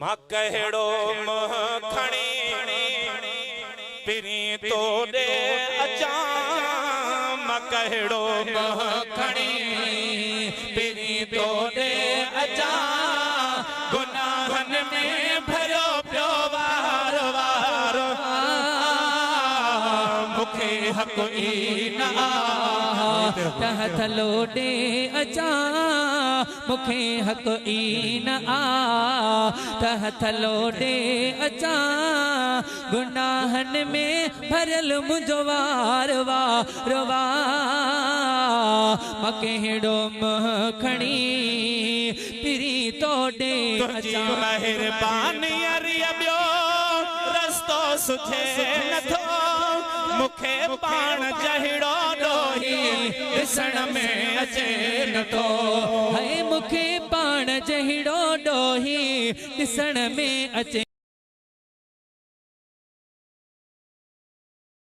مان ڪهڙو منهن کڻي پرين تو ڏي اچان مان ڪهڙو منهن کڻي پرين تو ڏي اچان گناهن ۾ ڀريو پيو وار وار مون کي حق ئي نه آ. ته هٿ لوڏي اچان. مون کي حق ئي نه آ ته هٿ لوڏي اچان گناهن ۾ ڀريل منهنجو وار وار وا مان ڪهڙو منهن کڻي پرين توڏي تنهنجي اچان. مهرباني اريء ٻيو رستو سجهي نٿو مون کي پاڻ جهڙو ڏوهي ڏسڻ ۾ اچي نٿو. هاء مون کي پاڻ جهڙو ڏوهي ڏسڻ ۾ اچي.